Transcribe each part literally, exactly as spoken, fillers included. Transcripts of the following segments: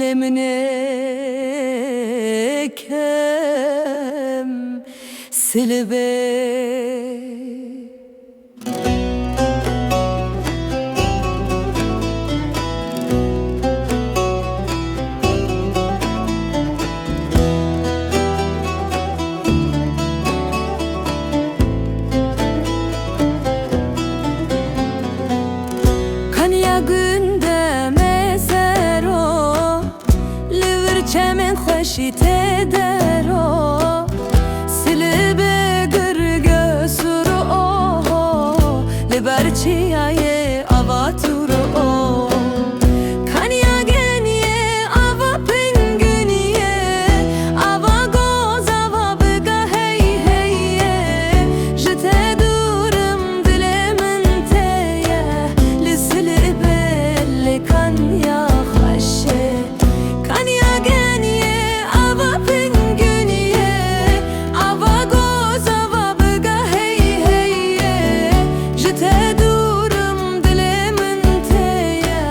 Em nekem silibê. Kanya gundeme sero, li wir çemên xweşî tê dero, silibê girge suro, li ber çiyayê ava turo. Kanya geniyê ava pinguniyê, ava goz ava biga hey hey ye, ji te dûr im dilê min tê ye, li silibê li kanya xweş e. Kanya geniyê ava pinguniyê, ava goz ava biga hey hey ye, ji te dûr im dilê min tê ye,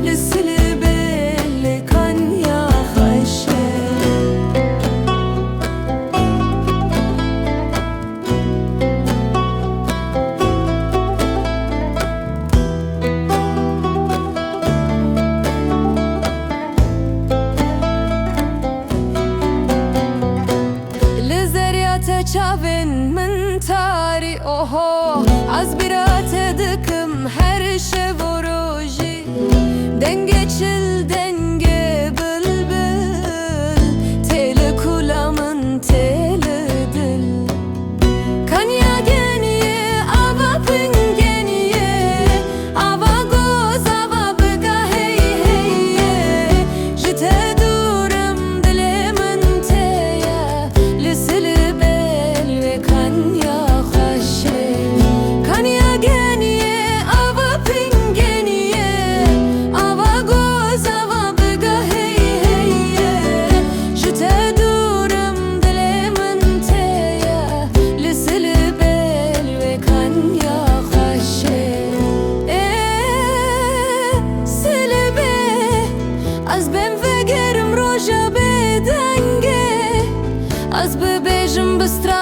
li silibê li kanya xweş e. Li zeriya te çavên min tarî, oho, ez bîra te dikim her şev û rojî. Dengê çil, dengê bilbil, tê li kula min, tê li dil. Kanya geniyê, ava pin geniyê, ava goz, ava biga hey hey ye. Ji te dûr im, dilê min tê ye, li silibê li wê kanya xweş e. Kanya geniyê, ava pin geniyê, ava goz, ava biga hey hey ye. Ji te dûr im, dilê min tê ye, li silibê li wê kanya xweş e. Ê silibê, ez bêm vegerim roja bêdengê, ez bibêjim bi stra